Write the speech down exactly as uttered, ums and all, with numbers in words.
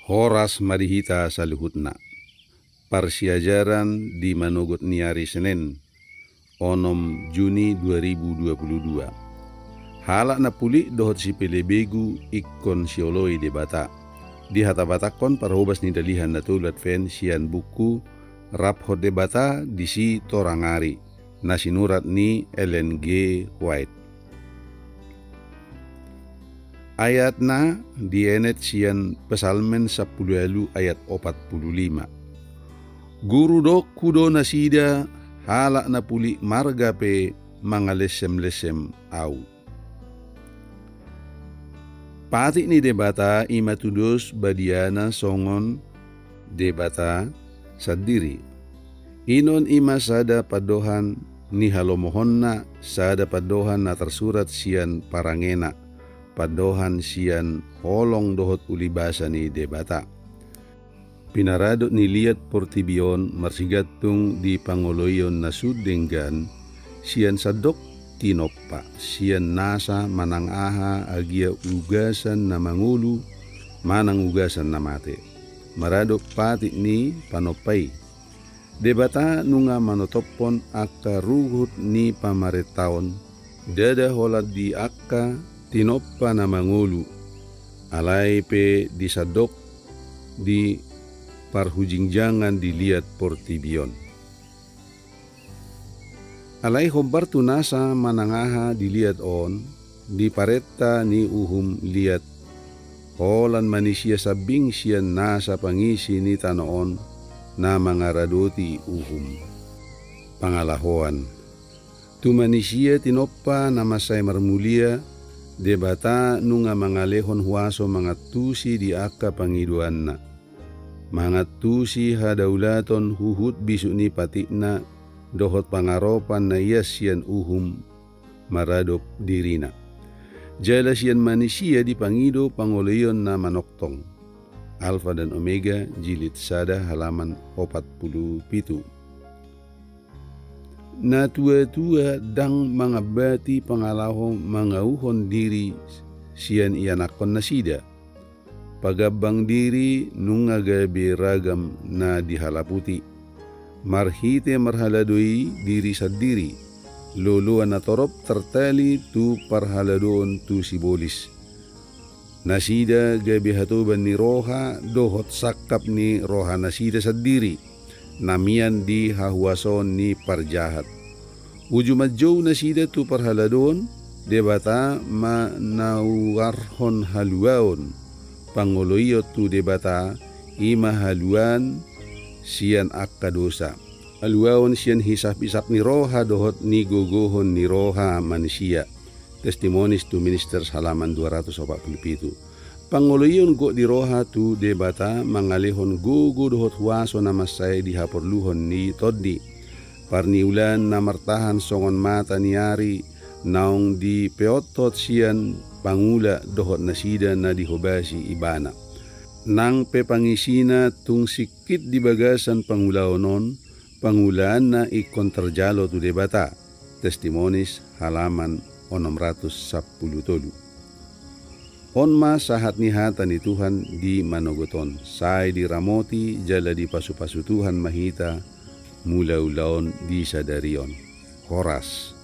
Horas ma di hita saluhutna. Parsiajaran di manogot ni ari Senen, onom Juni dua ribu dua puluh dua. Halak na pulik dohot sipelebegu ingkon sioloi Debata. Dihatabatakhon parhobas ni Dalihan Na Tolu Advent sian buku Raphon Debata disi torang ari, na sinurat ni Ellen G. White. Ayatna dienet sian Psalmen sampulu ualu ayat opat pulu lima. Guru dokku do nasida, halak na pulik marga pe mangalesem-lesem ahu. Patik ni Debata i ma tudos badiana songon Debata sandiri. Inon i ma sada pandohan ni halomohonna, sada pandohan na tarsurat sian parangena, pandohan sian holong dohot ulibasa ni Debata. Pinaradot ni liat portibi on marsigantung di pangoloion na sun denggan, sian sandok tinompa, sian nasa manang aha agia ugasan na mangolu, manang ugasan na mate. Maradop patik ni panompa i. Debata nunga manotophon angka ruhut ni pamarentaon, ndada holan di angka tinompa na mangolu, alai pe di sandok di parhujingjangan di liat portibi on. Alai hombar tu nasa manang aha di liat on, di parenta ni uhum liat, holan manisia sambing sian nasa pangisi ni tano on na mangaradoti uhum. Pangalahoan. Tu manisia tinompa na mansai marmulia, Debata nunga mangalehon huaso mangantusi di angka pangidoanna. Mangantusi hadaulaton huhut bisuk ni patikna dohot pangaropan na ias sian uhum maradop dirina. Jala sian manisia dipangido pangoloion na manongtong. Alfa dan Omega, jilid sada, halaman opat pulu pitu. Natua-tua ndang mangambati pangalaho mangauhon diri sian ianakhon nasida. Pagambang diri nunga gabe ragam na dihalaputi. Marhite marhalado i diri sandiri, loloan na torop tartali tu parhaladoon tu sibolis. Nasida gabe hatoban ni roha dohot sangkap ni rohanasida sandiri, na mian di hahuasoon ni parjahat. Uju manjou nasida tu parhaladoon, Debata manawarhon haluaon, pangoloion tu Debata, i ma haluaon sian angka dosa. Haluaon sian hisap-hisap ni roha dohot ni gogohon ni roha manisia. Testimonies to Ministers, halaman dua ratus opat pulu pitu. Pangoloion gok ni roha tu Debata mangalehon gogo dohot huaso na mansai di haporluhon ni tondi. Parniulaan na martahan songon mata ni ari, naung dipeothot sian pangula dohot nasida na dihobasi Ibana. Nang pe pangisina tung singkit di bagasan pangulaon on, pangulaanna ingkon tarjalo tu Debata. Testimonies, halaman onom ratus sampulu tolu. On ma sahat ni hata ni Tuhan di manogot on, sai diramoti jala dipasupasu Tuhan ma hita mula ulaon di sadari on. Horas.